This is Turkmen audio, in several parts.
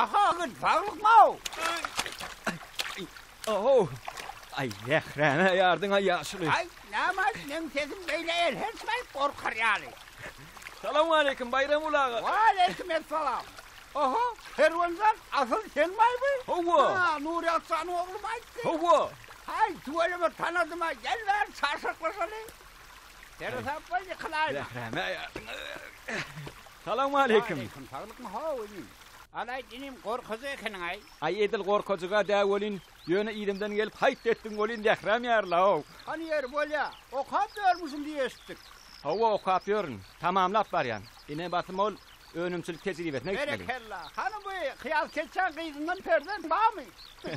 Aha, saglykmy-ow? Ow! Aý, zähräme ýardyň-aý ýaşuly. Aý, näme-aý, meň sesim beýle elhençmi-aý, gorkar ýaly? Salowmaleýkim, Baýramguly aga. Waleýkim essalam. Oho, Kerwenjan, asyl senmi-aý bu? Hawa. Ha, Nury Atjanyň oglumy-aýtdy? Hawa. Haý, tüweleme tanadym-aý, gel bäri çarşaklaşaly. Seresap bol, ýykylaýma. Zähräme ýardyň. Salowmaleýkim. Waleýkim, saglykmy, how inim? Alaý, inim, gorkajy ekeniň-aý. Aý, edil gorkajyg-a dä welin, ýöne yzymdan gelip haýt etdiň welin zähräm ýaryla-ow. Hany ýeri, bolýa. Okap ýörmüşiň diýip eşitdik. Hawa, okap ýörün. Tamamlap barýan. Ine, basym ol önümçilik tejribesine gitmeli. Berekella. Hany bu Kyýas keçäň gyzyndan perzent barmy?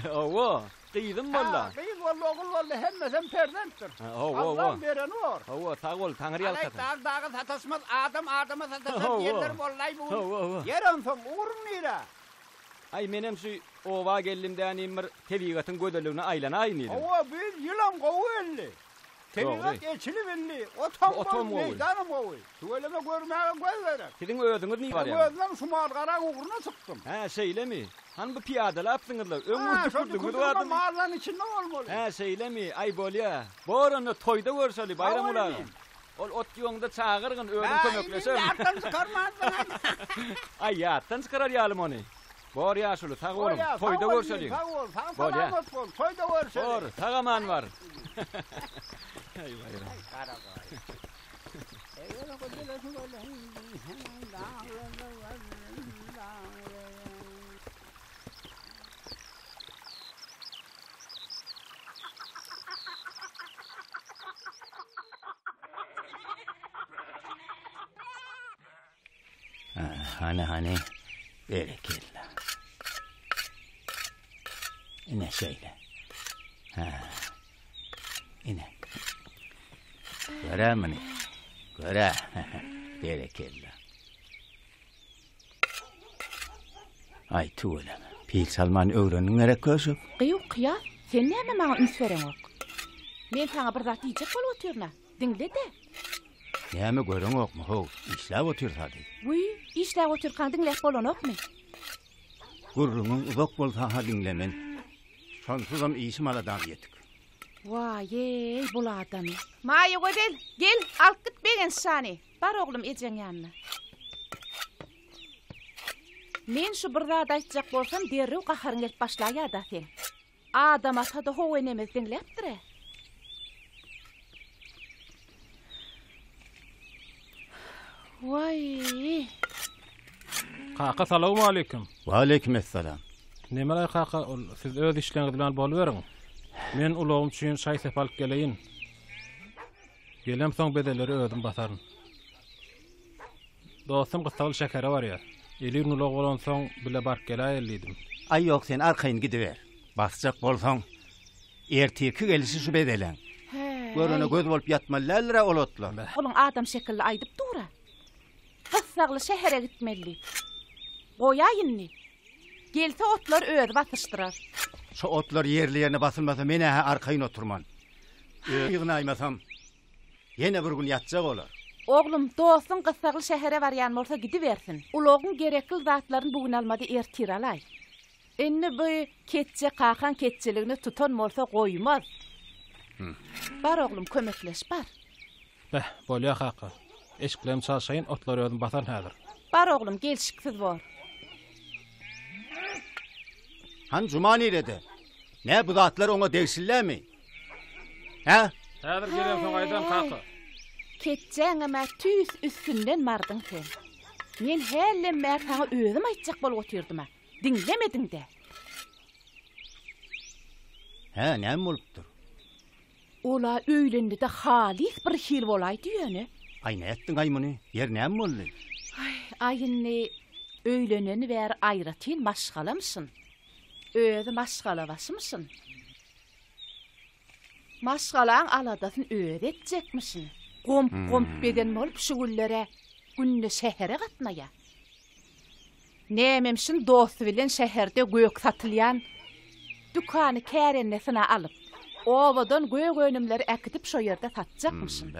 Hawa, gyzym boldy. Hä, gyz boldy, ogul boldy, hemmesem perzentdir. Hawa, hawa. Allaň bereni bor. Hawa, sag bol, Taňry ýalkasyn. Alaý, dag daga sataşmaz, adam adama sataşar diýenleri boldy-aý bu gün. Hawa, hawa. Ýer onsoň, ugruň nirä? Aý, menem şu oba geldim dänim bir tebigatyň gözelligine aýlanaýyn diýdim. Hawa, bu ýyl ýylam gowy geldi. Tebigat eçilip indi, otam gowy, meýdanam gowy. Tüweleme görmäge göz gerek. Siziň özüňiz nirä barýaňyz? Meň özümem şu mal-garaň ugruna çykdym. Hä, şeýlemi? Hany bu pyýadalapsyňyz-la, öň bir Hä, şo tükürdügiňiz tükürdügim bardymy? mallaň içinde bolmaly. Hä, şeýlemi? Aý, bolýa. Bor onda, toýda görşeli, Baýramguly aga. Sag bol inim. Ol ot ýoňda çagyrgyn, özüm Hä, inim, kömekleşerin. ýatdan çykarmansyň-aý. Aý, ýatdan çykarar ýalym ony. Bor ýaşuly, sag boluň. Bolýa, sag Toýda bol inim, görşeliň. sag bol, sag Bolýa. salamat bol, toýda görşeliň. Bor, sag-aman bar. Aý, Baýram. Aý, garagaý. Hany, hany, berekella. Ine şeýle. Ha. Ine. Görä muny. Görä. Berekella. Aý tüweleme. Pil çalmany öwrendiň gerek köşek. Gyýw, Kyýas, sen näme maňa üns bereňok? Men saňa bir zat diýjek bolup otyryn-a. Diňle-de. Näme göreňokmy, how, işläp otyrsa-dy. Wiý, işläp otyrkaň diňläp bolanokmy? Gürrüňiň uzak bolsa-ha diňlemen. Şonsuzam işim aladam ýetik. Waý-eý, bul adamy. Maýagözel, gel, alyp git Begenç jany. Bar oglum ejeň ýanyna. Men şu bir zat aýtjak bolsam derrew gaharyň gelip başlaýar-da seň. Adam ata-da How enemizi diňläpdir-ä. Waý! Kaka salowmaleýkim. Waleýkim essalam. Nemelaý kaka, ol siz öz işleriňiz bilen boluberiň. Men ulagym üçin şaý-sep alyp geleýin. Gelemsoň bedeleri özüm basaryn. Dostum gyssagly şähere barýar. Elin ulag bolansoň bile baryp geläýeli diýdim. Aý ýok sen arkaýyn gidiber. Basjak bolsaň ertirki gelişi şu bedeleň. Görene göz bolup ýatmaly däldir-ä ol otlar. Onuň adam şekilli aýdyp dur-a. Gyssagly şähere gitmeli diýip. Goýaý indi. Gelse otlary özi basyşdyrar. Şu otlar ýerli-ýerine basylmasa men-ä arkaýyn oturman. Özüm ýygnaýmasam. Ýene bir gün ýatjak olar. Oglum, dostuň gyssagly şähere barýan bolsa gidibersin. Ulagyň gerekli zatlaryny bu gün almady ertir alaý. Indi bu ketje kakaň ketjeligini tutan bolsa goýmaz. Bar oglum kömekleş bar. Beh, bolýa kaka. Eşiklerimi çalşaýyn, otlary özüm basaryn häzir. Bar oglum, gelşiksiz bor. Han Juma nirede? Nä bu zatlar oňa degişlimi? Hä? Häzir gelensoň aýdan kaka. Ketjäňem-ä tüýs üstünden bardyň sen. Men hälem bäri saňa özüm aýtjak bolup otyrdym-a. Diňlemediň-dä. Hä, näme bolupdyr? Ol-a öýlendi-de halys bir hil bolaýdy ýöne. Aý, nätdiň-aý muny? Ýeri näme boldy? Aý, aý indi öýleneni bäri aýratyn maşgalamyşyn. Özi maşgalabaşymyşyn. Maşgalaň aladasyny özi etjekmişin. Gomp-gomp beden bolup şu günler-ä günde şähere gatnaýar. Nämemşin dosty bilen şäherde gök satylýan dükany kärendesyna alyp, obadan gök önümleri äkidip şo ýerde satjakmyşyn.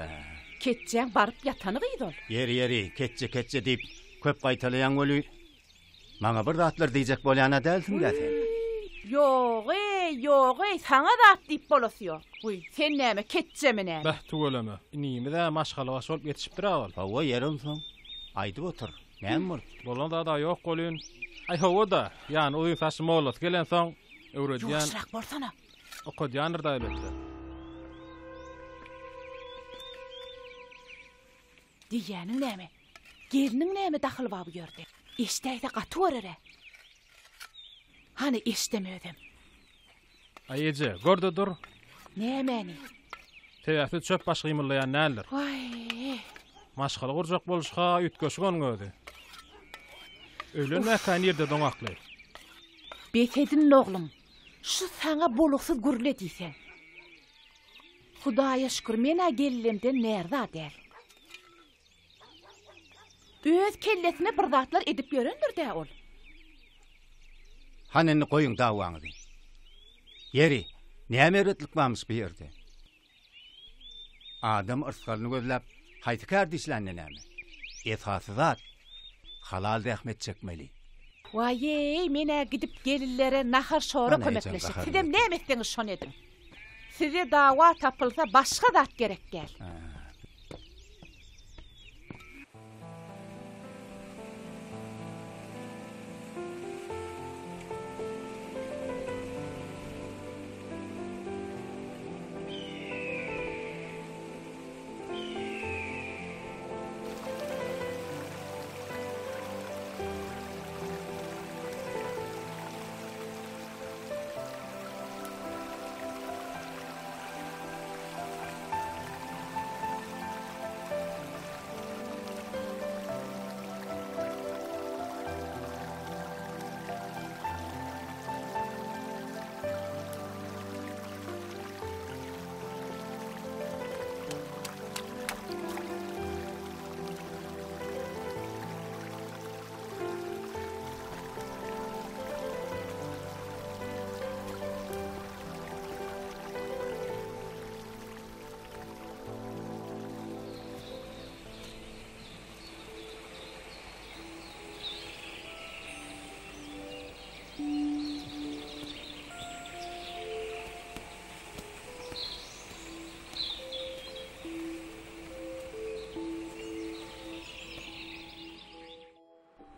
Ketjäň baryp ýatany gyz ol. Ýeri, ýeri, ketje-ketje diýip köp gaýtalaýaň weli. Maňa bir zatlar diýjek bolýan-a dälsiň-dä sen? Ýog-eý, ýog-eý, saňa zat diýip bolasy ýok. Wiý, sen näme, ketjemi näme? Beh, tüweleme. Inimiz-ä maşgalabaşy bolup ýetişipdir-ä ol. Hawa, ýeri onsoň. Aýdyp otur. Näme bolupdyr? Bolan zad-a ýok welin. Aý, hawa-da, ýany uzyn saçly mollasy gelensoň, öwredýän. Ýuwaşrak bolsana. Okadýandyr-da elbetde. Diýýäniň näme? Gelniň näme dahyly bar bu ýerde? Eşdäýse gaty görer-ä. Hany eşdem özem. Aý eje, gör-de dur. Nämäni? Sebäpsiz çöp baş gymyldaýan däldir. Waý. Maşgala gurjak bolşy-ha üýtgeşik onuň özi. Öýlenmäkä nirde doňakly? Bes edin oglum. Şu saňa boluksyz gürle diýseň. Hudaýa şükür, men-ä gelnemden närza däl. Öz kellesine bir zatlar edip ýörendir-dä ol. Hany indi goýuň dawaňyzy. Ýeri, näme erbetlik barmyş bu ýerde? Adam yrsgalyny gözläp, haýsy kärde işlände näme? Esasy zat, halal zähmet çekmeli. Waý-eý, men-ä gidip gelinlere nahar-şora Hany ejeň kömekleşjek. gaharyny Sizem getir. näme etseňiz şony ediň. Size dawa tapylsa başga zat gerek däl.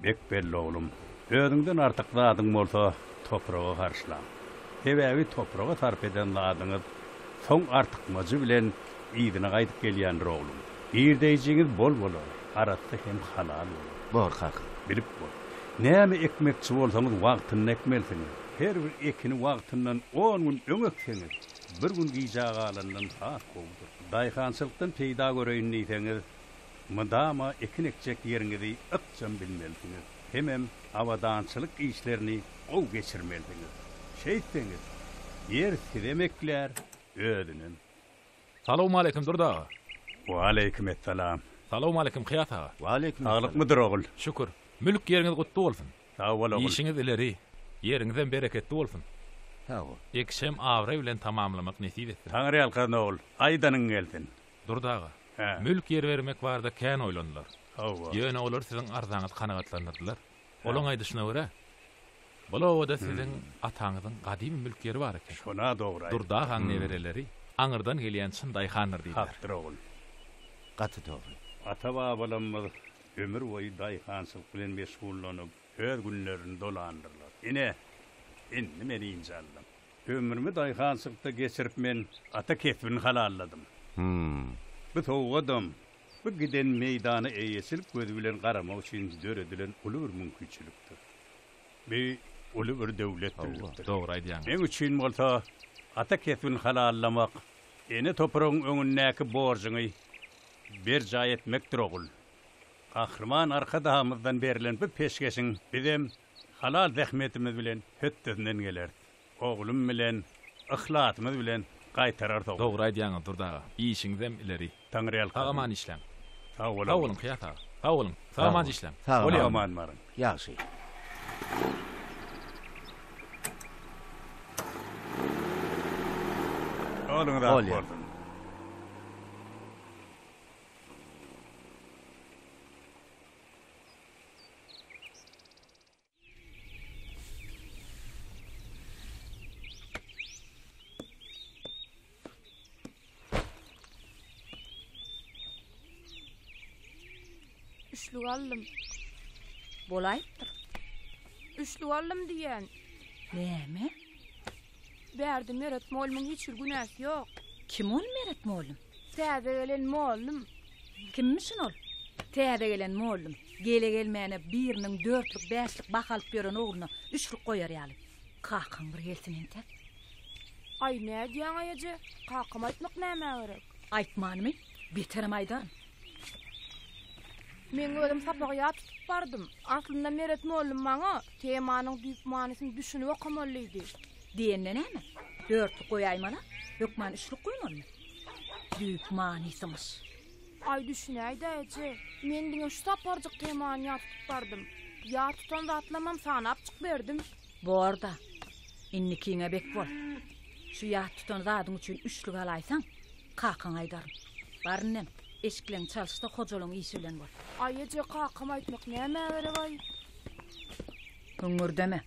Bek belli oglum. Özüňden artyk zadyň bolsa topraga harçlaň. Sebäbi topraga sarp eden zadyňyz soň artykmajy bilen yzyna gaýdyp gelýändir oglum. Girdeýjiňiz bol bolar, arassa hem halal bolar. Bor kaka. Bilip bol. Näme ekmekçi bolsaňyz wagtynda ekmelisiňiz. Her bir ekini wagtyndan on gün öň ekseňiz, bir gün gijä galandan has gowudyr. Daýhançylykdan peýda göreýin diýseňiz, Mydama ekin ekjek ýeriňizi ykjam bilmelisiňiz. Hemem abadançylyk işlerini gowy geçirmelisiňiz. Şeýtseňiz, ýer sizem eklär, özünem. Salowmaleýkim Durdy aga. Waleýkim essalam. Salowmaleýkim Kyýas aga. Waleýkim essalam. Saglykmydyr ogul? Şükür. Mülk ýeriňiz gutly bolsun. Sag bol ogul. Işiňiz ileri, ýeriňizem bereketli bolsun. Sag bol. Ekişem abraý bilen tamamlamak nesip etsin. Taňryýalkasyn ogul. Aýdanyň gelsin. Durdy aga, Hä. mülk ýer bermek barada kän oýlandylar. Hawa. Ýöne olar siziň arzaňyzy kanagatlandyrdylar. Olaň aýdyşyna görä, bul obada siziň ataňyzyň gadymy mülk ýeri bar eken. Şona dogry aýdypdyr. Durdy agaň nebereleri aňyrdan gelýän çyn daýhandyr diýdiler. Hakdyr ogul. Gaty dogry. Ata-babalarymyz ömür boýy daýhançylyk bilen meşgullanyp, öz günlerini dolandyrlar. Ine, indi men ynjaldym. Ömrümi daýhançylykda geçirip men ata kesbini halalladym. Bu sowgadam, bu giden meýdana eýeçilik gözi bilen garamak üçin döredilen uly bir mümkinçilikdir. Bu uly bir döwletlilikdir. Dogry aýdýaňyz. Meň üçin bolsa ata kesbini halallamak ene topragyň öňündäki borjuňy berjaý etmekdir ogul. Gahryman Arkadagymyzdan berlen bu peşgeşiň bizem halal zähmetimiz bilen hötdesinden geleris. Oglum bilen, yhlasymyz bilen gaýtararys ogul. Dogry aýdýaňyz Durdy aga. Işiňizem ileri. Taňryýalkasyn. Sag aman işläň. Sag bol Sag ogul. boluň Kyýat aga. Sag boluň. Sag aman işläň. Sag Bolýa. Sag aman baryň. Ýagşy. Ýoluňyz ak Bolýa. bolsun. Üçlük aldym. Bolaýypdyr. Üçlük aldym diýýän. Näme? Bärde Meret mollumyň hiç bir günäsi ýok. Kim ol Meret mollum? Täze gelen mollum. Kimmişin ol? Täze gelen mollum. Gele-gelmäne biriniň dörtlük, bäşlik baha alyp ýören ogluna üçlük goýar ýaly. Kakaň bir gelsin entek. Aý, nädýäň-aý eje? Kakama aýtmak nämä gerek? Aýtmanymy? Beterem aýdaryn. Meň özüm sapagy ýat tutup bardym. Aslynda Meret mollum maňa temanyň düýp manysyny düşünip okamaly diýdi. Diýende näme? Dörtlük goýaýmaly-a? Hökman üçlük goýmalymy? Düýp manysymyş. Aý düşünäý-dä eje. Men diňe şu saparjyk temany ýat tutup bardym. Ýat tutan zatlamam sanap çyk berdim. Bor-da. Indikiňe bek bol. Şu ýat tutan zadyň üçin üçlük alaýsaň, kakaňa aýdaryn. Bar indem, eşikleňi çalyş-da hojalygyň işi bilen bol. Aý eje, kakama aýtmak nämä gerek-aý? Hüňňürdeme.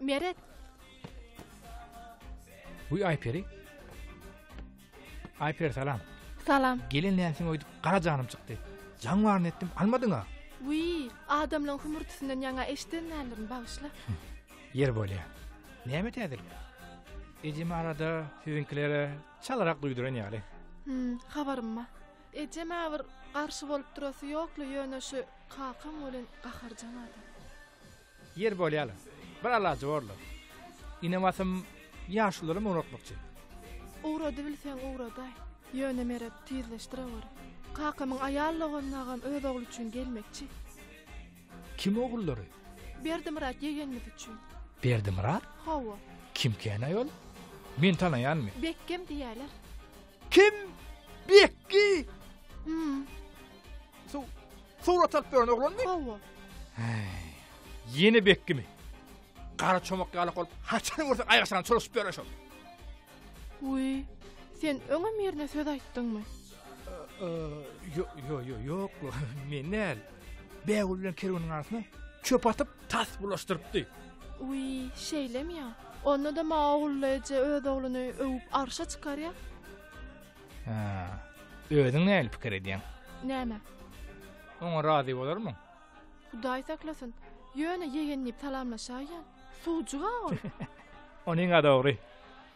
Meret. Wiý Aýperi. Aýperi salam. Salam. Gelen nämsiň öýdüp gara janym çykdy. Jaň baryny etdim, almadyň-a. Wiý, adamlaň hümürtisinden ýaňa eşiden däldirin, bagyşla. Ýer bolýa. Näme täzelik? Ejem arada siziňkilere çalarak duýduran ýaly. Hüm, habarym bar. Ejem-ä bir garşy bolup durasy ýok-la, ýöne şu kakam welin gaharjaň adam. Ýer bolýa-la. Bir alajy bor-la. Ine basym ýaşulularam ugratmakçy. Ugradybilseň ugradaý. Ýöne Meret, tizleşdireweri. Kakamyň aýal doganynagam öz ogly üçin gelmekçi. Kim ogullary? Berdimyrat ýegenimiz üçin. Berdimyrat? Hawa. Kimkän-aý ol? Men tanaýanmy? Bekgem diýýäler. Kim? Bekgi? Hüm. Su surat alyp beren oglanmy? Hawa. Häý. Ýene Bekkimi? Gara çomak ýaly bolup, haçan görseň aýagyşyna çolaşyp ýören şol. Wiý, sen öňem birine söz aýtdyňmy? Ýo, ýo, ýo, ýok, men däl. Bägül bilen Kerweniň arasyna çöp atyp, tas bulaşdyrypdy. Wiý, şeýlemi ýa? Onda-da maňa Ogulla eje öz ogluny öwüp arşa çykarýa. Hä, özüň nähili pikir edýäň? Näme? Oňa razy bolarmyň? Hudaý saklasyn. Ýöne ýegen diýip salamlaşaýýan. Suwjug-a ol. Onyň-a dogry.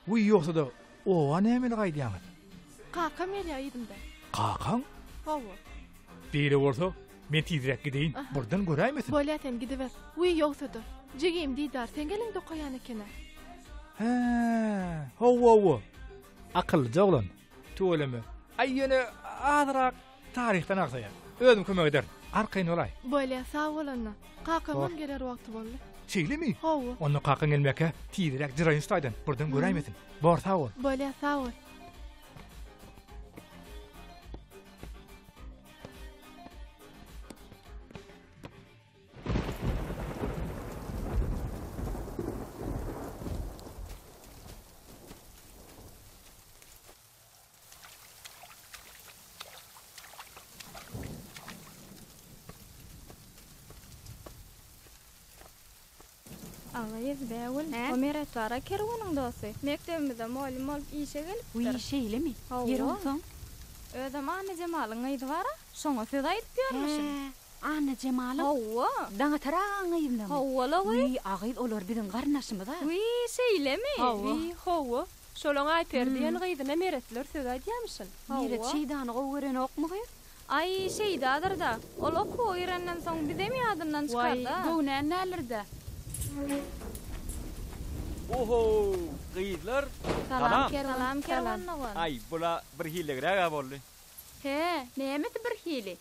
Wiý, ýogsa-da, oba nämeli gaýdýaňyz? Kakam gelýär yzymdan. Kakaň? Hawa. Beýle bolsa, men tizräk gideýin, birden göräýmesin. Bolýa sen gidiber. Wiý, ýogsa-da, jigim Didar seň eliňde okaýan eken-ä. Hä, hawa-hawa. Akyllyja oglan. Tüweleme. Aý, ýöne azyrak taryhdan agsaýar. Özüm kömek ederin. Arkaýyn bolaý. Bolýa, sag bol onda. Kakamam geler wagty boldy. Şeýlemi? Hawa. Onda kakaň gelmäkä tizräk jyraýyn şu taýdan, birden göräýmesin. Bor, sag bol. Bolýa, sag bol. Agyz, Bägül, o Meret bar-a kerweniň dosty. Mekdebimize mugallym bolup işe gelipdir. Wiý, şeýlemi? Hawa. Ýeri onsoň? Özem Annajemalyň gyzy bar-a, şoňa söz aýdyp ýörmüşin. Hä, Annajemalyň? Hawa. Daňatar agaň gyzynamy? Hawa-la, wiý. Wiý, agyz, olar biziň garyndaşymyz-a. Wiý, şeýlemi? Hawa. Wiý, hawa. Şolaň Aýperi diýen gyzyna Meretler söz aýdýamyşyn. Meret Şeýdany gowy görenokmy gyz? Aý, şeýdadyr-da. Ol okuwa girenden soň bizem ýadyndan Waý, çykar-da. göwnän däldir-dä. Oho! Gyzlar, Salam Kerwen. Salam Kerwen dogan. Aý, bula birhiliräg-ä boldy. Hä, nämesi birhili?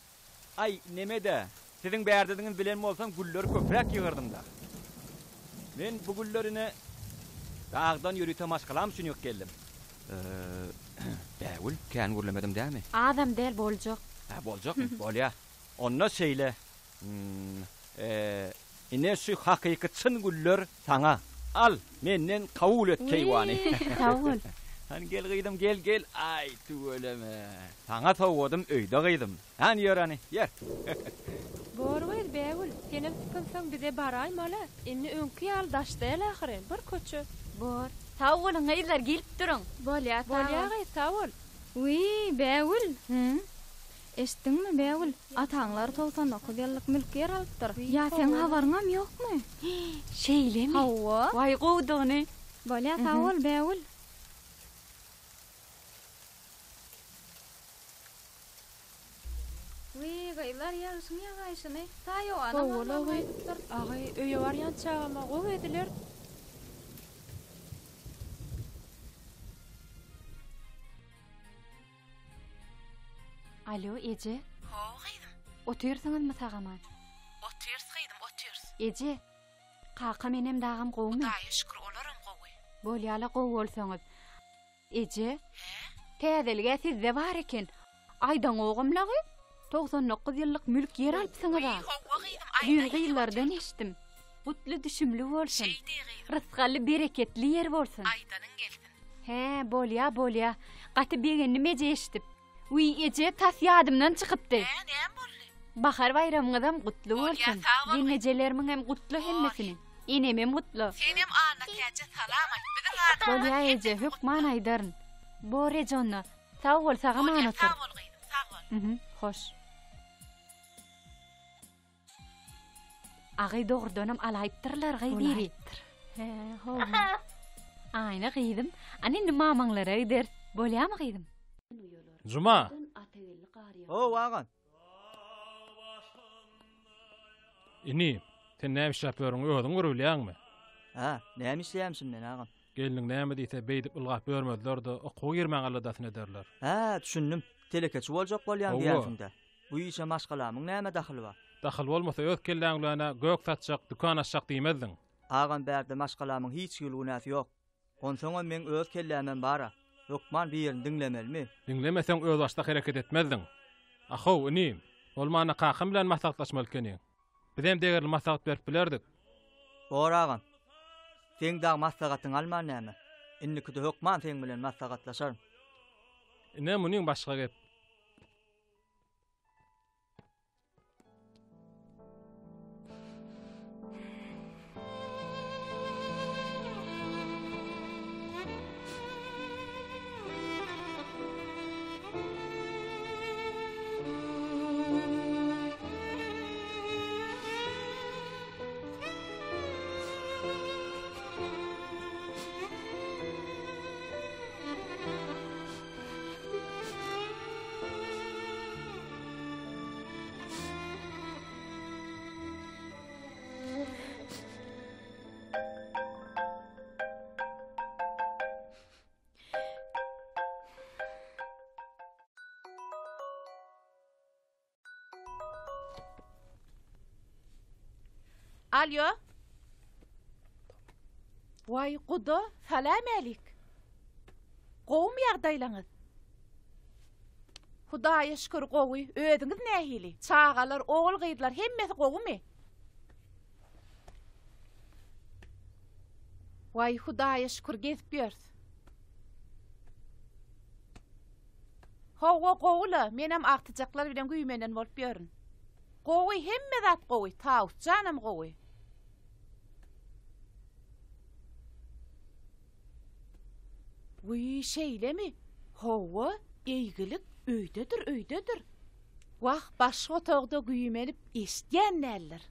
Aý, neme-dä, siziň bärdediňizi bilen bolsam gülleri köpräk ýygyrdym-da. Men bu gülleri ine, dagdan ýörite maşgalam üçin ýygyp geldim. Bägül, kän gürlemedim dämi? Azam däl, boljak. Hä, boljakmy? Bolýa. Onda şeýle. Ine şu hakyky çyn güller saňa. Al, menden kabul et keýwany. Sag bol. Hany gel gyzym, gel, gel. Aý, tüweleme. Saňa sowgadym öýde gyzym. Hany ýör hany, ýör. Bor gyz, Bägül, senem sypynsaň bize baraýmaly. Indi öňki ýaly daş däl ahyryn, bir köçe. Bor. Sag boluň gyzlar, gelip duruň. Bolýa, sag bol. Bolýa gyz, sag bol. Wiý, Bägül. Hü? Eşitdiňmi, Bägül, ataňlar 99 ýyllyk mülk ýer alypdyr. Ýa seň habaryňam ýokmy? Şeýlemi? Hawa. Waý, gowudygyny. Bolýa, sag bol, Bägül. Wiý, gyzlar, ýagyşyň ýagaýşyny. Saýawanam Hawa-la alman gyz. gaýdypdyr. Agy, öýe barýan çagama gowy ediler. Alo, eje. How, gyzym. Otyrsyňyzmy sag-aman? Otyrys, gyzym, otyrys. Eje, kakam enem dagam gowumy? Hudaýa şükür, olaram gowy. Bolýa-la gowy bolsaňyz. Eje. Hä? Täzelik-ä sizde bar eken. Aýdaňogam-la gyz. 99 ýyllyk mülk ýer alypsyňyz-a. Wiý, hawa gyzym, Düýn aýdaýyn gyzlardan eşitdim. Gutly düşümli bolsun. Şeý diý gyzym. Rysgally, bereketli ýer bolsun. Aýdanyň gelsin. Hä, bolýa, bolýa. Gaty begendim eje eşidip. Wiý, eje, tas ýadymdan çykypdy. Hä, näme boldy? Bahar baýramyňyzam gutly Bolýa, bolsun. sag bol gyz. Gelnejelerimiňem gutla hemmesini. Enemem gutla. Senem Annatäje salam aýt. Biziň adymyzdan Bolýa eje, hemmesini gutla. hökman aýdaryn. Bor eje onda. Sag bol, sag-aman Bolýa, otur. sag bol gyzym, sag bol. Mhm, hoş. Agy dogrudanam alaýypdyrlar gyz biri. Hä, hawa. Aýna gyzym, ana indi mamaňlara gideris. Bolýamy gyzym? Juma! How agam. Inim, sen näme işläp ýörüň, özüň bir bilýäňmi? Hä, näme işleýämişim men agam? Gelniň näme diýse beýdip ylgap ýörmezler-de, okuwa girmäň aladasyny ederler. Hä, düşündim. Telekeçi boljak bolýaň Hawa. diýýänsiň-dä. Bu işe maşgalamyň näme dahyly bar? Dahyl bolmasa öz kelläň bilen-ä gök satjak, dükan açjak diýmezdiň. Agam bärde maşgalamyň hiç hili günäsi ýok. Onsoňam meň öz kellämem bar-a. Hökman birini diňlemelimi? Diňlemeseň özbaşdak hereket etmezdiň. Ahow, inim, bolmanda kakam bilen maslahatlaşmaly ekeniň. Bizem degerli maslahat berip bilerdik. Bor agam. Seň dagy maslahatyňy alman näme. Indikide hökman seň bilen maslahatlaşaryn. Ine munyň başga gep. Alýo. Waý, guda, salam älik. Gowumy ýagdaýlaňyz? Hudaýa şükür gowy. Özüňiz nähili? Çagalar, ogul-gyzlar hemmesi gowumy? Waý, Hudaýa şükür gezip ýörüs. Hawa, gowy-la, menem agtyjaklar bilen güýmenen bolup ýörün. Gowy, hemme zat gowy, Tawus janam gowy. Wiý, şeýlemi? Hawa, eýgilik öýdedir, öýdedir. Wah, başga otagda güýmenip eşidýän däldir.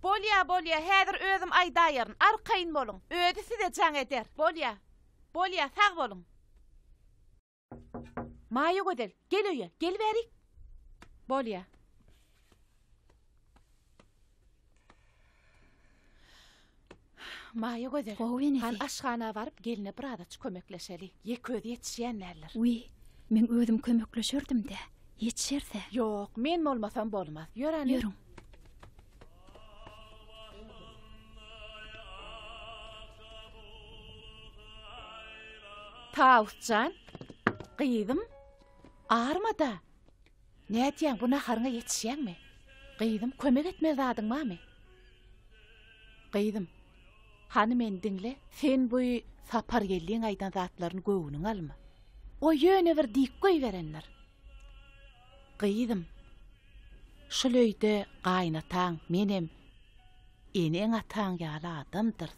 Bolýa, bolýa, häzir özüm aýdaýaryn, arkaýyn boluň. Özi size jaň eder. Bolýa, bolýa, sag boluň. Maýagözel, gel öýe, gel bärik. Bolýa. Maýa gözel. Gowy enesi. Han aşhana baryp gelne birazajyk kömekleşeli. Ýeke özi ýetişýän däldir. Wiý, meň özüm kömekleşerdim-dä. Ýetişerse. Ýok, men bolmasam bolmaz. Ýör hany. Ýörüň. Tawus jan, gyzym, arma-da. Nädýäň, bu naharyňa ýetişýäňmi? Gyzym, kömek etmeli zadyň barmy? Gyzym, hany meni diňle, sen bu Sapargeldiň aýdan zatlaryny göwnüňe alma. O ýöne bir diýip goýberendir. Gyzym, şul öýde gaýynataň, menem eneň-ataň ýaly adamdyrys.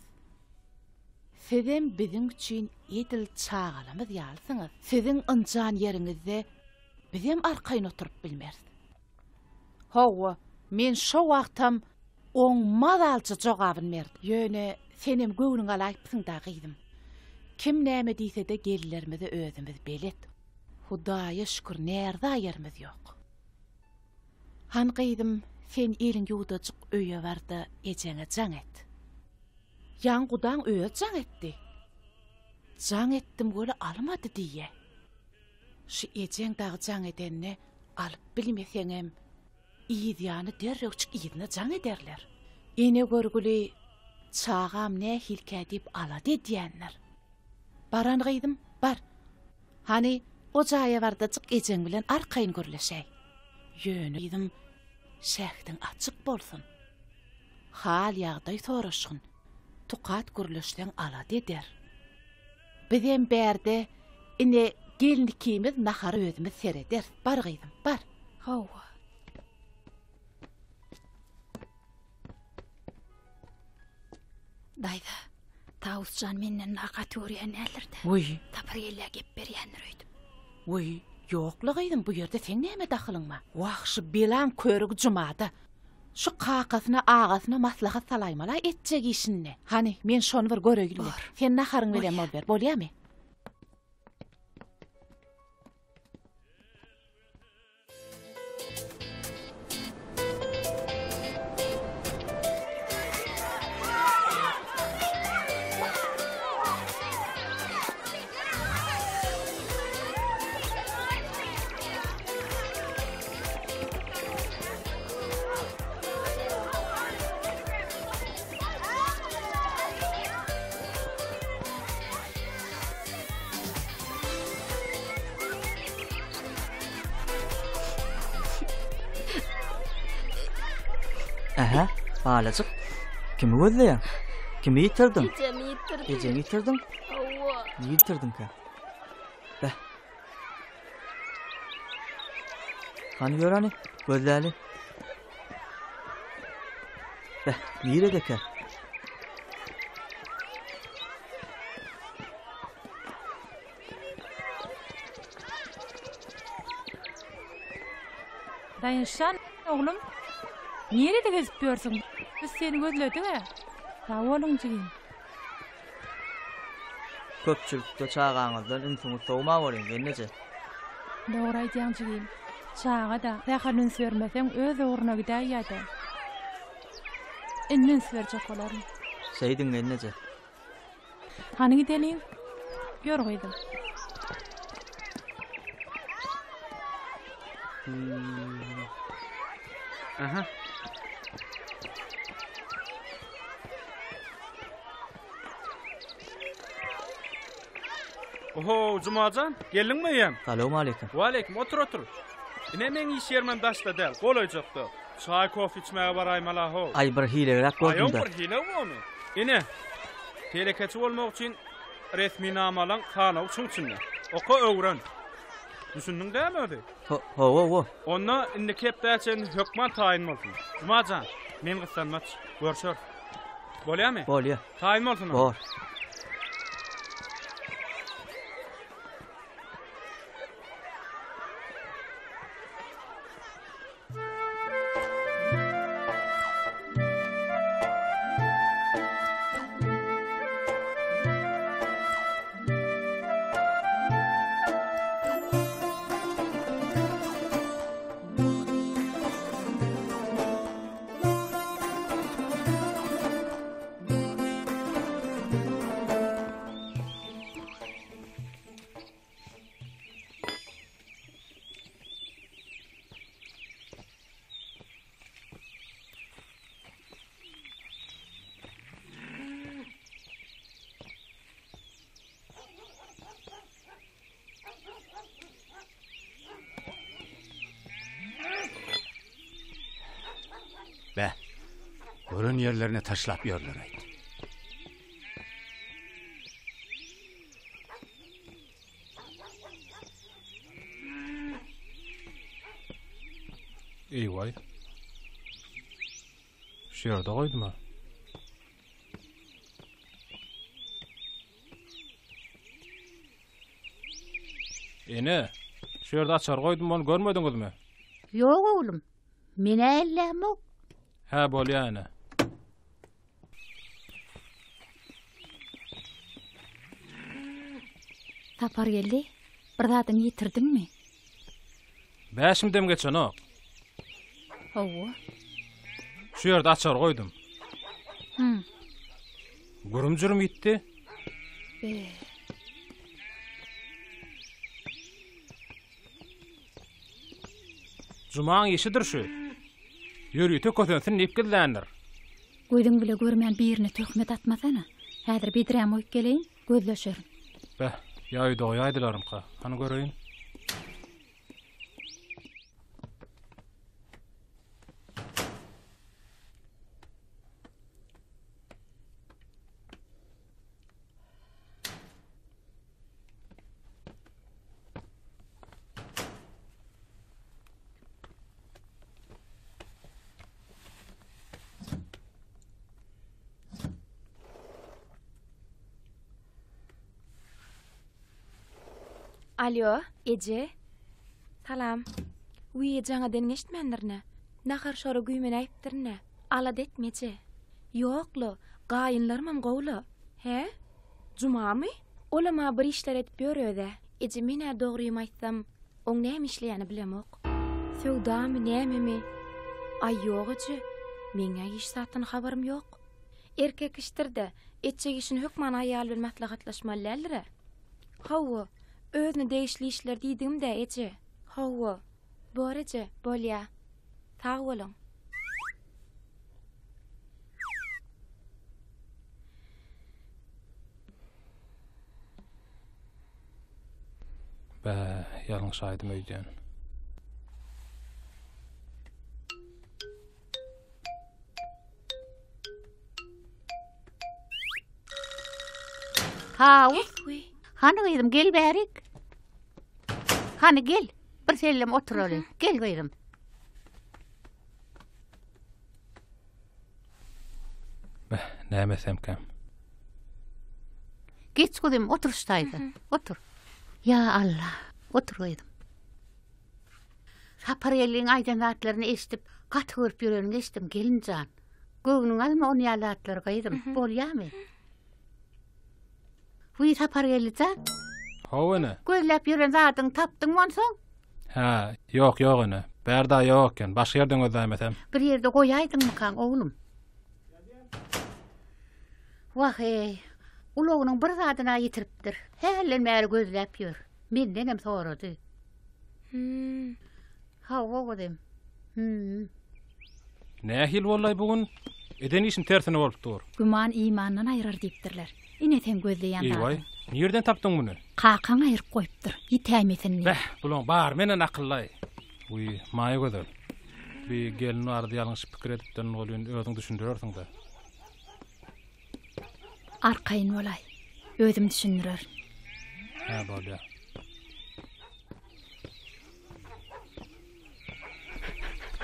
Sizem biziň üçin edil çagalamyz ýalysyňyz. Siziň ynjan ýeriňizde bizem arkaýyn oturyp bilmeris. Hawa, men şo wagtam oň mazalyja jogabyny berdim. Ýöne senem göwnüňi alaýypsyň-da, gyzym. Kim näme diýse-de gelinlerimize özümiz belet. Hudaýa şükür, närza ýerimiz ýok. Han gyzym, sen eliň ýuwdajyk öýe bar-da, ejeňe jaň et. Ýaňy gudaň özi jaň etdi. Jaň etdim weli almady diýýä. Şu ejeň dagy jaň edende alyp bilmeseňem, yz ýany derrewjik yzyna jaň ederler. Ene görgüli çagam nähilikä diýip alada edýändir. Baran gyzym, bar. Hany, o jaýa bardajyk ejeň bilen arkaýyn gürleşäý. Ýöne gyzym, şähdiň açyk bolsun. Hal-ýagdaý soraşgyn, tukat gürleşseň alada eder. Bizem bärde ine gelin ikimiz nahara özümiz serederis. Bar gyzym, bar. Hawa. Daýza, Tawus jan menden gaty görýän däldir-dä. Wiý. Sapar gellä gep berýändir öýdüp. Wiý, ýok-la gyzym, bu ýerde seň näme dahylyň bar? Wah, şu belaň körügi Jumada. Şu kakasyna, agasyna maslahat salaýmal-a etjek işinde. Hany, men şony bir göreýin-le. Bor. Sen naharyň bilen Bolýa. boluber, bolýamy? Ähä, balajyk. Kimi gözleýäň? Kimi ýitirdiň? Ejemi ýitirdim. Ejemi ýitirdiň? Hawa. Nirde ýitirdiňkä? Beh. Hany gör hany, gözläli. Beh, niredekä? Daýançjan, oglum, nirede gezip ýörsüň? Biz seni gözledik-ä. Sag boluň, jigim. Köpçülikde çagaňyzdan ünsüňizi sowmaweriň, gelneje. Dogry aýdýaň, jigim. Çaga-da, sähel üns bermeseň, öz ugruna gidäýýä-dä. Indi üns berjek bolaryn. Şeýdiň, gelneje. Hany gideliň. Ýör gyzym. Aha. Oho, Jumajan, geldiňmi eýýäm? Salowmaleýkim. Waleýkim, otur, otur. Ine meň iş ýerimem daşda däl, golaýjakda. Çaý, kofe içmäge baraýmaly how. Aý, bir hilegräk gördüm-dä. Aý, oň bir hile bormy? Ine, telekeçi bolmak üçin resminamalaň sanawy şuň içinde. Oka, öwren. Düşündiň dämi özi? Hawa, hawa. Onda indiki hepdä çenli hökman taýyn bolsun. Jumajan, men gyssanmaç. Görşeris. Bolýamy? Bolýa. Taýyn bolsun. Bor. Bäh, gören ýerlerine taşlap ýörler-aýt. Eýwaý. Şu ýerde goýdum-a. Ene, şu ýerde açar goýdum, ony görmediňizmi? Ýok oglum, men-ä ellämok. Hä, bolýa ene. Sapargeldi, bir zadyňy ýitirdiňmi? Bäşimdem geçenok. Hawa. Şu ýerde açar goýdum. Hum. Gürüm-jürüm ýitdi. Be. Jumaň işidir şu. Ýörite kösensin diýip gizländir. Gözüň bile görmän birine töhmet atmasana. Häzir bedrämi goýup geleýin, gözleşerin. Beh, ýa öýde goýaýdylarmyka? Hany göreýin. Alýo, eje. Salam. Wiý, jaňa deň eşitmändirin-ä. Nahar-şora güýmenäýipdirin-ä. Alada etme, eje. Ýok-la, gaýynlarymam gowy-la. Hä? Jumamy? Olam-a bir işler edip ýör öz-ä. Eje, men-ä dogrymy aýtsam, oň näme işleýänini bilemok. Söwdamy, nämemi? Aý, ýok eje, meň-ä hiç zatdan habarym ýok. Erkek işdir-dä, etjek işini hökman aýaly bilen maslahatlaşmaly däldir-ä. Hawa, özüne degişli işler diýdigim-dä, eje. Hawa. Bor eje, bolýa. Sag boluň. Bä, ýalňyşaýdym öýdýän. Tawus, hany gyzym gel bärik. Hany gel, bir sellem oturaly. Gel gyzym. Beh, näme etsemkäm? Geç gyzym, otur şu taýda. Otur. Ýa Alla, otur gyzym. Sapargeldiň aýdan zatlaryny eşidip, gaty görüp ýöreniňi eşitdim, gelin jan. Göwnüňe alma on ýaly zatlary gyzym, bolýamy? Wiý, Sapargeldi jan. Hawa ene. Gözläp ýören zadyňy tapdyňmy onsoň? Hä, ýok, ýok ene. Bärde ýok eken. Başga ýerden gözläýmesem. Bir ýerde goýaýdyňmykaň, oglum? Wah-eý, ulagynyň bir zadyny-a ýitiripdir. Hälden bäri gözläp ýör. Mendenem sorady. Hüm. Hawa, gyzym. Hüm. Nähili boldaý bu gün? Eden işim tersine bolup dur. Güman imandan aýyrar diýipdirler. Ine seň gözleýän zadyň. Eý-waý, nirden tapdyň muny? Kakaň aýryp goýupdyr, ýitäýmesin diýip. Beh, bulaň bary menden akyllaý. Wiý, Maýagözel. Bi gelin barada ýalňyş pikir edipdirin welin özüň düşündirersiň-dä. Arkaýyn bolaý. Özüm düşündirerin. Hä, bolýa.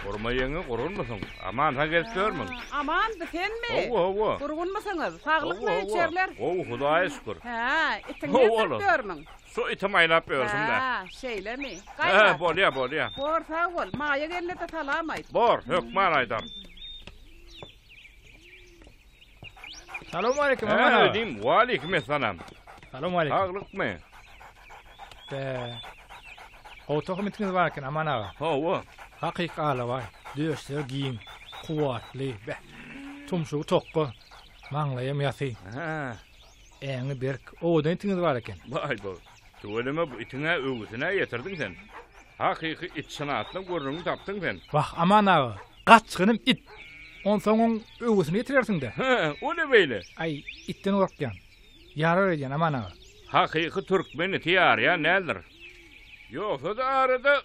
Gurma ýeňňe gurgunmysyň? Aman sag gelip ýörmüň? Aman, bi senmi? Hawa, hawa. Gurgunmysyňyz? Saglykmy içeriler? Gowy, Hudaýa şükür. Hä, itiňi gezdirip ýörmüň? Şu itim aýlap ýörsün-dä. Hä, şeýlemi? Hä, bolýa, bolýa. Bor, sag bol. Maýa gelne-de salam aýt. Bor, hökman aýdaryn. Salowmaleýkim, Aman aga. Diýim, waleýkim essalam. Salowmaleýkim. Saglykmy? Be. Gowy tohum itiňiz bar eken, Aman aga. Hawa. Hakyky alabaý. Döşleri giň, kuwwatly. Be. Tumşugy tokga, maňlaýam ýasy. Hä. Äňi berk, owadan itiňiz bar eken. Baý-bu. Tüweleme bu itiň-ä öwgüsini-ä ýetirdiň sen. Hakyky itşynaslyň gürrüňini tapdyň sen. Wah, Aman aga, gaçgynym it. Onsoň oň öwgüsini ýetirersiň-dä. Hä, o ne beýle? Aý, itden gorkýan. Ýarar öýdýän, Aman aga. Hakyky türkmen iti ýarýan däldir. Ýogsa-da arada.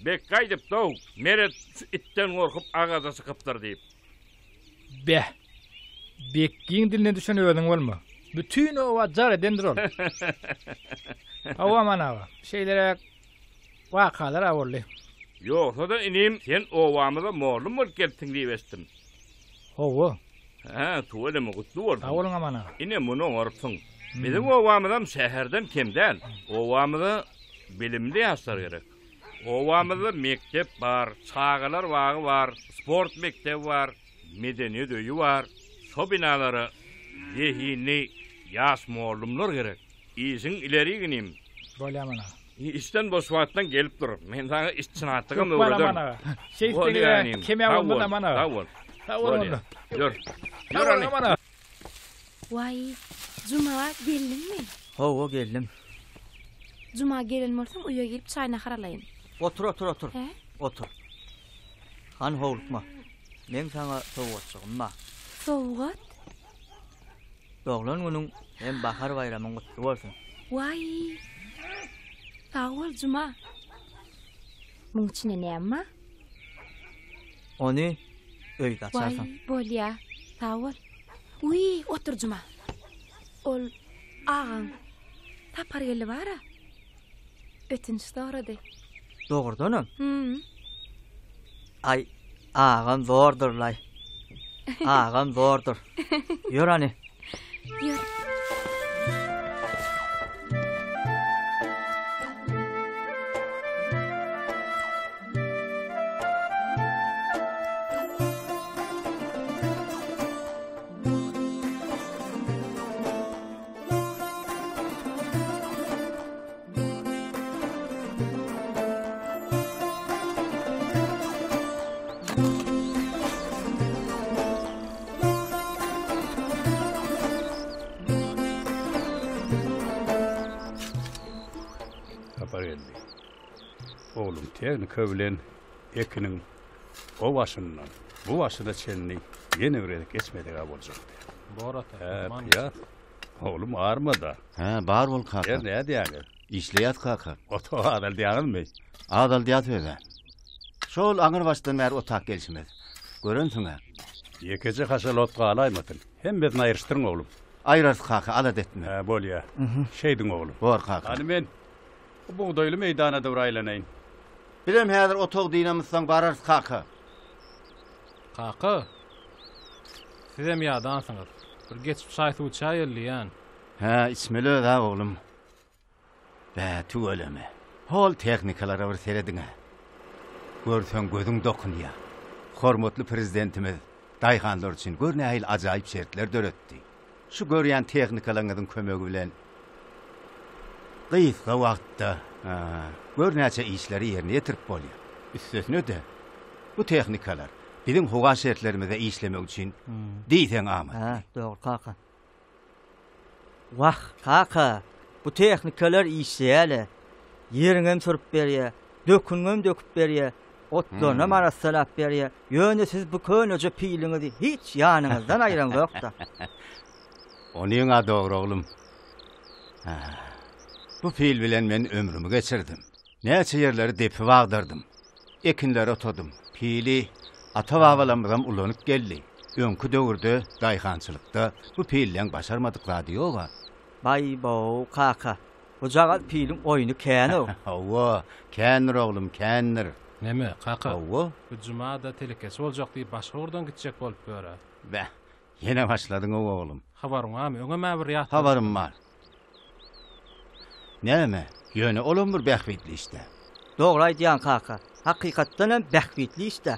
Bekgi aýdypdy-ow, Meret şu itden gorkup agaja çykypdyr diýip. Beh! Bekgiň diline düşen özüň bolma. Bütin oba jar edendir ol. Hawa, Aman aga, şeýleräk wakalar-a boldy. Ýogsa-da, inim, sen obamyza mollum bolup gelipsiň diýip eşitdim. Hawa. Hä, tüweleme, gutly bolsun. Sag boluň, Aman aga. Ine, muny oňarypsyň. Biziň obamyzam şäherden kem däl. Obamyza bilimli ýaşlar gerek. Obamyzda mekdep bar, çagalar bagy bar, sport mekdebi bar, medeniýet öýi bar. Şo binalara zehinli ýaş mollumlar gerek. Işiň ileri inim. Bolýa Aman aga. Işden boş wagtlaň gelip dur. Men saňa işçinatlygam Hökman öwrederin. Aman aga. Şeýtseňiz-ä kem-ä bolmaz Aman aga. Sag bol. Sag bol onda. Ýör. Sag boluň Aman aga. Waý, Juma, geldiňmi? Hawa, geldim. Juma, gelen bolsaň, öýe girip çaý-nahar alaýyn. Otur, otur, otur. Hä? Otur. Hany howlukma. Meň saňa sowgatjygym bar. Sowgat? Doglan günüň hem bahar baýramyň gutly bolsun. Waý! Sag bol, Juma. Muň içinde näme bar? Ony öýde açarsyň. Waý, bolýa. Sag bol. Wiý, otur Juma. Ol agaň Sapargeldi bar-a. Ötünç sorady. Dogrudanam? Hüm. Aý, agam zordur-laý. Agam zordur. Ýör hany. Ýör. Sapargeldi. Oglum tehnika bilen ekiniň o başyndan bu başyna çenli ýene bir gezek geçmeseg-ä boljakdy. Bor ata. Hä, Kyýas. Oglum arma-da. Hä, bar bol kaka. Ýer nädýäňiz? Işleýäs kaka. Otag azaldýaňyzmy? Azaldýas öz-ä. Şol aňyr başdan bäri otag gelşimiz. Görensiň-ä. Ýekeje haşal ot galaýmasyn. Hemmesini aýryşdyryň oglum. Aýrarys kaka, alada etme. Hä, bolýa. Şeýdiň oglum. Bor kaka. Hany men bu bugdaýly meýdana-da bir aýlanaýyn. Bizem häzir otag dynamyzsoň bararys kaka. Kaka, sizem ýadansyňyz. Bir geçip çaý-suw içäýeli diýýän. Hä, içmeli öz-ä oglum. Bä, tüweleme. Hol tehnikalara bir serediň-ä. Görseň gözüň dokunýar. Hormatly Prezidentimiz daýhanlar üçin gör nähili ajaýyp şertler döretdi. Şu görýän tehnikalaryňyzyň kömegi bilen gysga wagtda gör näçe işleri ýerine ýetirip bolýar. Üstesine-de, bu tehnikalar biziň howa şertlerimizde işlemek üçin diýseň amatly. Hä, dogry kaka. Wah, kaka, bu tehnikalar işleýär-le. Ýeriňem sürüp berýär, döküňem döküp berýär, otlarynam arassalap berýär. Ýöne siz bu köneje piliňizi hiç ýanyňyzdan aýraňzok-da. Onyň-a dogry, oglum. Hä, bu pil bilen men ömrümi geçirdim. Näçe ýerleri depip agdardym. Ekinleri otadym. Pili ata-babalarymyzam ulanyp geldi. Öňki döwürde daýhançylykda bu pilleň başarmadyk zady ýog-a. Baý-bow, kaka, bujagaz piliň oýny kän-ow. Hawa, kändir oglum, kändir. Neme, kaka? Hawa. Bu Juma-da telekeçi boljak diýip başga ugurdan gitjek bolup ýör-ä. Beh, ýene başladyň-ow, oglum. Habaryň barmy? Öňem-ä bir ýatladypdyň. Habarym bar. Näme, ýöne olam bir bähbitli iş-dä. Dogry aýdýaň, kaka. Hakykatdan hem bähbitli iş-dä.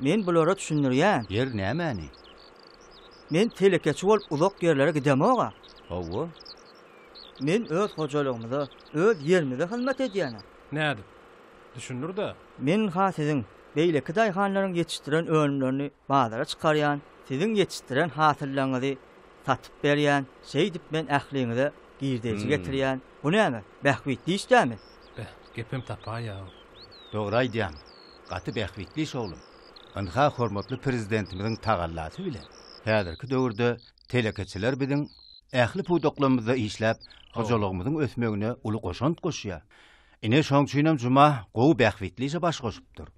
Men bulara düşündirýän. Ýer nämäni? Men telekeçi bolup uzak ýerlere gidemog-a. Hawa. Men öz hojalygymyza, öz ýerimize hyzmat edýän-ä. Nädip? Düşündir-dä. Men-ha siziň, beýleki daýhanlaryň ýetişdiren önümlerini bazara çykarýan, siziň ýetişdiren hasyllaryňyzy satyp berýän, şeýdip men ähliňize girdeji getirýän. Bu näme, bähbitli iş dämi? Beh, gepem tapaýýa-ow. Dogry aýdýaň. Gaty bähbitli iş, oglum. Ynha, hormatly Prezidentimiziň tagallasy bilen, häzirki döwürde telekeçiler biziň ähli pudaklarymyzda işläp, hojalygymyzyň ösmegine uly goşant goşýar. Ine şoň üçinem Juma gowy bähbitli işe baş goşupdyr.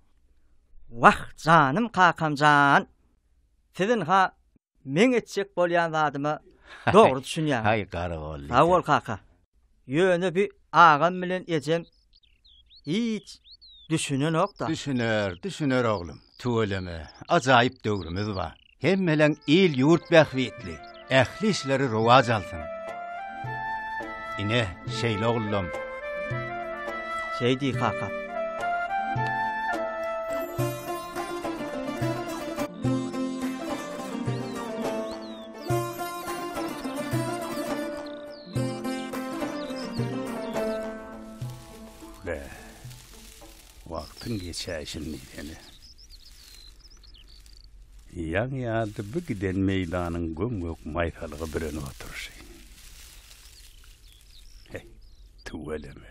Wah, janym kakam jan! Siz ynha meň etjek bolýan zadyma dogry düşünýäňiz. Haý, garagolly. Sag bol kaka. Ýöne bi agam bilen ejem hiç düşünenok-da. Düşüner, düşüner oglum. Tüweleme, ajaýyp döwrümiz bar. Hemmeleň il-ýurt bähbitli, ähli işleri rowaç alsyn. Ine, şeýle ogullam. Şeý diý, kaka. Bä, wagtyň geçäýşini diýsene. Ýaňy ýady bu giden meýdanyň göm-gök maýsalyga bürenip oturyşy. Heý, tüweleme.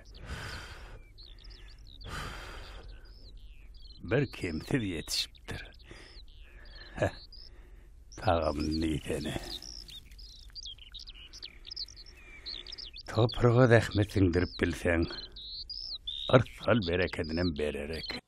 Bir kemsiz ýetişipdir. Heh, tagamyny diýsene. Topraga zähmet siňdirip bilseň, yrsgal-berekedinem berer eken.